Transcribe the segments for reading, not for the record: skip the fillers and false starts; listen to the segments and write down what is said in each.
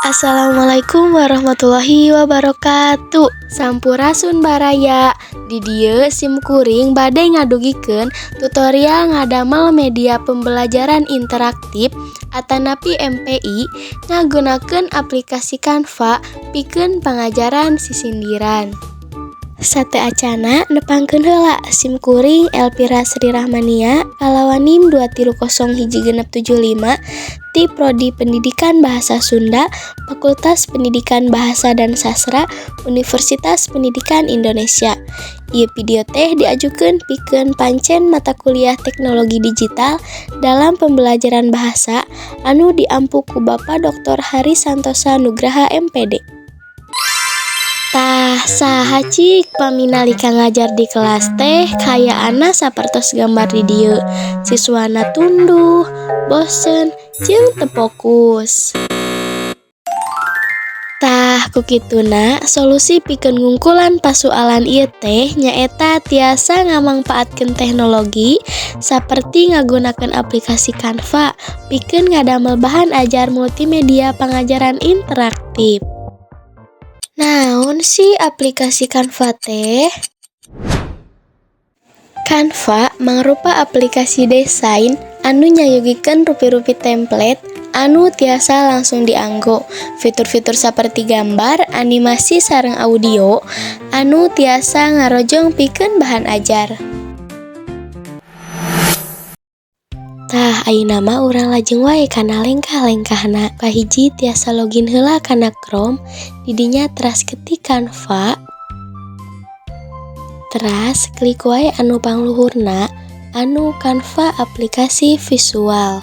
Assalamualaikum warahmatullahi wabarakatuh. Sampurasun baraya. Di dieu sim kuring bade ngadugikeun tutorial ngadamel media pembelajaran interaktif atanapi MPI ngagunakeun aplikasi Canva pikeun pangajaran sisindiran. Sateuacanna nepangkeun heula sim kuring Elvira Sri Rahmania kalawan NIM 2301675 ti Prodi Pendidikan Bahasa Sunda, Fakultas Pendidikan Bahasa dan Sastra, Universitas Pendidikan Indonesia. Ieu video teh diajukeun pikeun pancen mata kuliah Teknologi Digital dalam Pembelajaran Bahasa anu diampu ku Bapak Dr. Hari Santosa Nugraha, M.Pd. Tah, saha cik pami nalika ngajar di kelas teh kayaanna sapertos gambar di dieu? Siswana tunduh, bosen, jeung teu fokus. Tah, ku kituna solusi pikeun ngungkulan pasualan ieu teh nyaeta tiasa ngamangpaatkeun teknologi saperti ngagunakeun aplikasi Canva pikeun ngadamel bahan ajar multimedia pangajaran interaktif. Naon sih aplikasi Canva teh? Canva mangrupa aplikasi desain anu nyayogikeun rupi-rupi template anu tiasa langsung dianggo. Fitur-fitur saperti gambar, animasi sareng audio anu tiasa ngarojong pikeun bahan ajar. Tah, ayeuna mah urang lajeng wae kana lengkah-lengkahna. Kahiji, tiasa login heula kana Chrome, didinya teras ketik Canva. Teras klik wae anu pangluhurna, anu Canva aplikasi visual.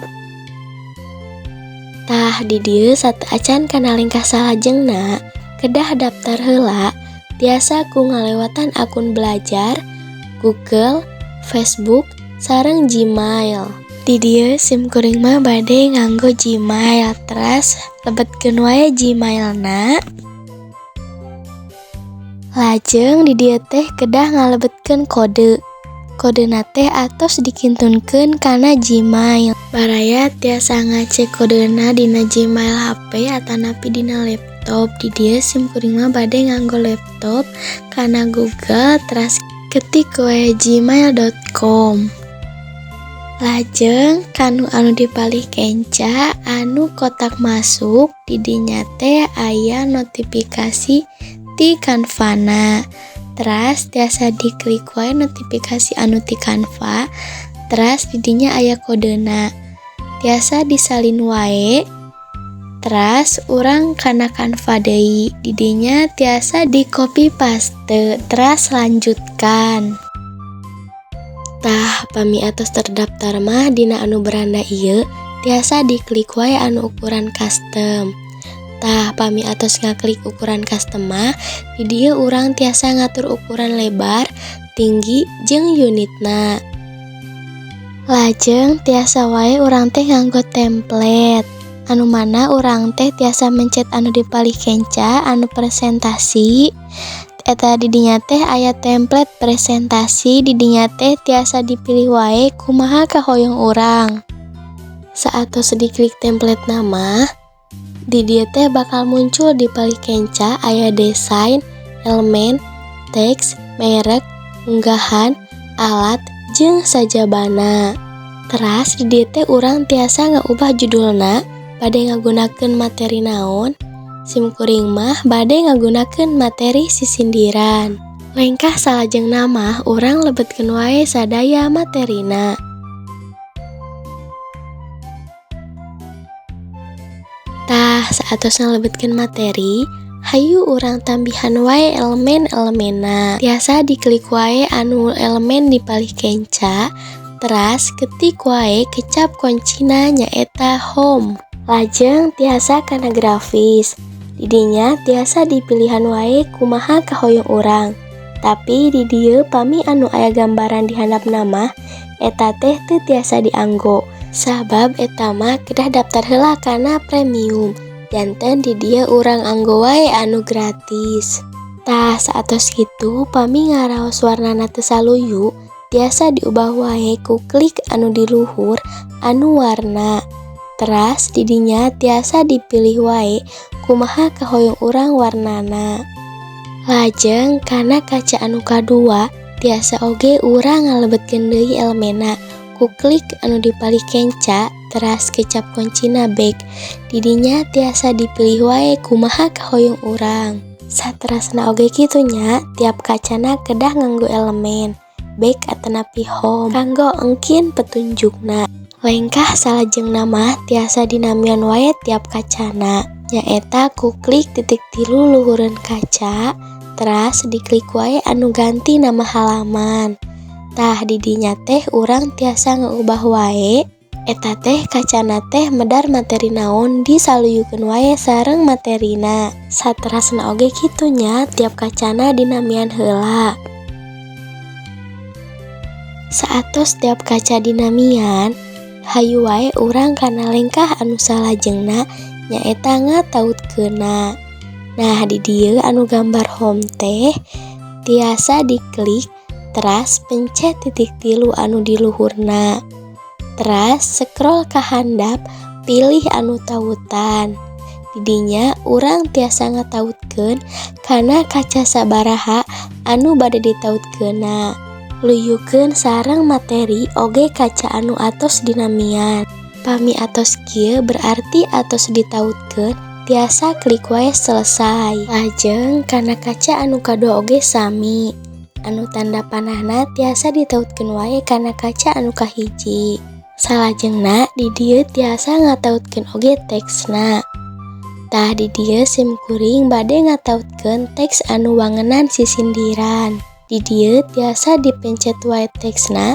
Tah, di dieu sateuacan kana lengkah salajengna kedah daftar heula, tiasa ku ngalewatan akun belajar, Google, Facebook, sareng Gmail. Di dieu sim kuring mah bade nganggo Gmail, teras lebetkeun wae Gmailna. Lajeng di dieu teh kedah ngalebetkeun kode. Kodena teh atos dikintunkeun kana Gmail. Baraya tiasa ngacek kodena dina Gmail HP atanapi dina laptop. Di dieu sim kuring mah bade nganggo laptop, kana Google teras ketik wae gmail.com. Lajeng kanu anu dipalih kenca, anu kotak masuk, didinya teh aya notifikasi ti Canvana. Teras tiasa diklik wae notifikasi anu ti Canva, teras didinya aya kodena. Tiasa disalin wae, teras urang kana Canva deui. Didinya tiasa di copy paste, teras lanjutkan. Tah, pami atos terdaftar mah dina anu beranda ieu tiasa diklik wae anu ukuran custom. Tah, pami atos ngaklik ukuran custom mah di dieu urang tiasa ngatur ukuran lebar, tinggi, jeung unitna. Lajeng tiasa wae urang teh nganggo template. Anu mana urang teh tiasa mencet anu di palih kenca, anu presentasi. Eta didinya teh aya template presentasi, didinya teh tiasa dipilih wae kumaha kahoyong urang. Saatos diklik template mah, di dieu teh bakal muncul di palih kenca aya desain, elemen, teks, merek, unggahan, alat, jeung sajabana. Teras di dieu teh urang tiasa ngaubah judulna bade ngagunakeun materi naon. Sim kuring mah bade ngagunakeun materi sisindiran. Lengkah salajengna mah urang lebetkeun wae sadaya materina. Tah, saatos ngalebetkeun materi, hayu urang tambihan wae elemen-elemenna. Tiasa diklik wae anu elemen di palih kenca, teras ketik wae kecap kuncina, nyaeta home. Lajeng tiasa kana grafis. Didinya tiasa dipilihan wae kumaha kahoyong urang. Tapi di dieu pami anu aya gambaran di handapna mah eta teh teu tiasa dianggo. Sabab eta mah kedah daftar heula kana premium. Janten di dieu urang anggo wae anu gratis. Tah, saatos kitu pami ngaraos warnana teu saluyu, tiasa diubah wae ku klik anu di luhur, anu warna. Teras didinya tiasa dipilih wae kumaha kahoyong urang warnana. Lajeng kana kaca anu kadua tiasa oge urang ngalebetkeun deui elemenna ku klik anu di palih kenca, teras kecap kuncina back. Didinya tiasa dipilih wae kumaha kahoyong urang. Saterasna oge kitu nya, tiap kacana kedah nganggo elemen back atanapi home kanggo engkin petunjukna. Lengkah salajengna mah tiasa dinamian wae tiap kacana, nyaeta ku klik titik tilu luhureun kaca, teras diklik wae anu ganti nama halaman. Tah, didinya teh urang tiasa ngaubah wae eta teh kacana teh medar materi naon, disaluyukeun wae sareng materina. Saterasna oge kitu nya, tiap kacana dinamian heula. Saatos tiap kaca dinamian, hayu wae urang kana lengkah anu salajengna, nyaeta ngatautkeunna. Nah, di dieu anu gambar home teh tiasa diklik, teras pencet titik tilu anu di luhurna. Teras scroll ka handap, pilih anu tautan. Didinya urang tiasa ngatautkeun kana kaca sabaraha anu bade ditautkeunna. Luyukeun sareng materi oge kaca anu atos dinamian. Pami atos kieu berarti atos ditautkeun, tiasa klik wae selesai. Lajeng kana kaca anu kadua oge sami. Anu tanda panahna tiasa ditautkeun wae kana kaca anu kahiji. Salajengna di dieu tiasa ngatautkeun oge teksna. Tah, di dieu sim kuring bade ngatautkeun teks anu wangenan sisindiran. Di dieu tiasa dipencet wae teksna,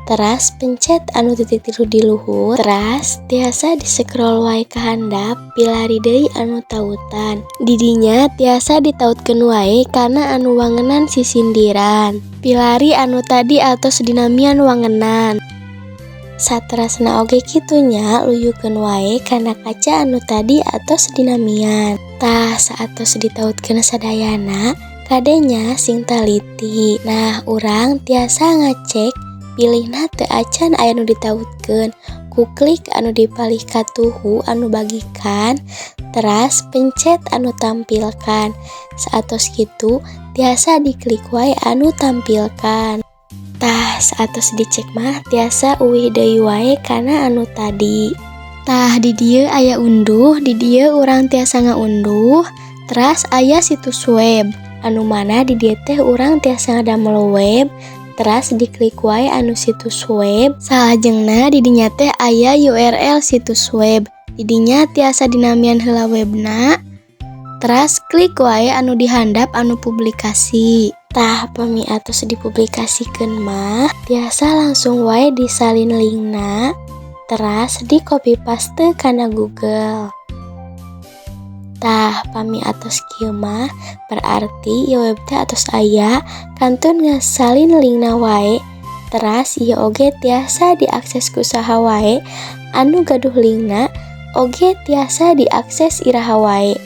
teras pencet anu titik tilu di luhur, teras tiasa di scroll wae ka handap, pilari deui anu tautan. Didinya tiasa ditautkeun wae kana anu wangenan sisindiran. Pilari anu tadi atos dinamian wangenan. Saterasna oge kitu nya, luyukeun wae kana kaca anu tadi atos dinamian. Tah, saatos ditautkeun sadayana, kade nya sing taliti. Nah, urang tiasa ngacek bilihna teu acan aya nu ditautkeun ku klik anu di palih katuhu anu bagikan, teras pencet anu tampilkan. Saatos kitu tiasa diklik wae anu tampilkan. Tah, saatos dicek mah tiasa uih deui wae kana anu tadi. Tah, di dieu aya unduh, di dieu urang tiasa ngaunduh, teras aya situs web anu mana di dieu teh urang tiasa ngadamel web, teras diklik wae anu situs web. Salajengna di dinya teh aya URL situs web. Didinya tiasa dinamian heula webna, teras klik wae anu di handap anu publikasi. Tah, pami atos dipublikasikeun mah tiasa langsung wae disalin linkna, teras di copy paste kana Google. Tah, pami atos kieu mah berarti ieu web teh atos aya, kantun ngasalin linkna wae, teras ieu oge tiasa diakses ku saha wae anu gaduh linkna, oge tiasa diakses iraha wae.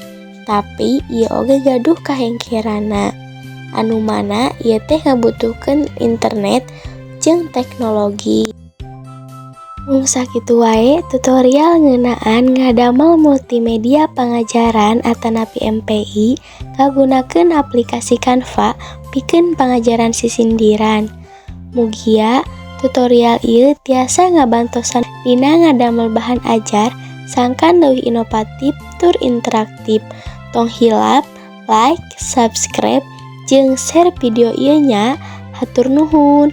Tapi ieu oge gaduh kahengkeranna, anu mana ieu teh ngabutuhkeun internet jeung teknologi. Mung sakitu wae tutorial ngeunaan ngadamel multimedia pangajaran atanapi MPI ngagunakeun aplikasi Canva pikeun pangajaran sisindiran. Mugia tutorial ieu tiasa ngabantosan dina ngadamel bahan ajar sangkan leuwih inovatif tur interaktif. Tong hilap like, subscribe, jeung share video ieu nya. Hatur nuhun.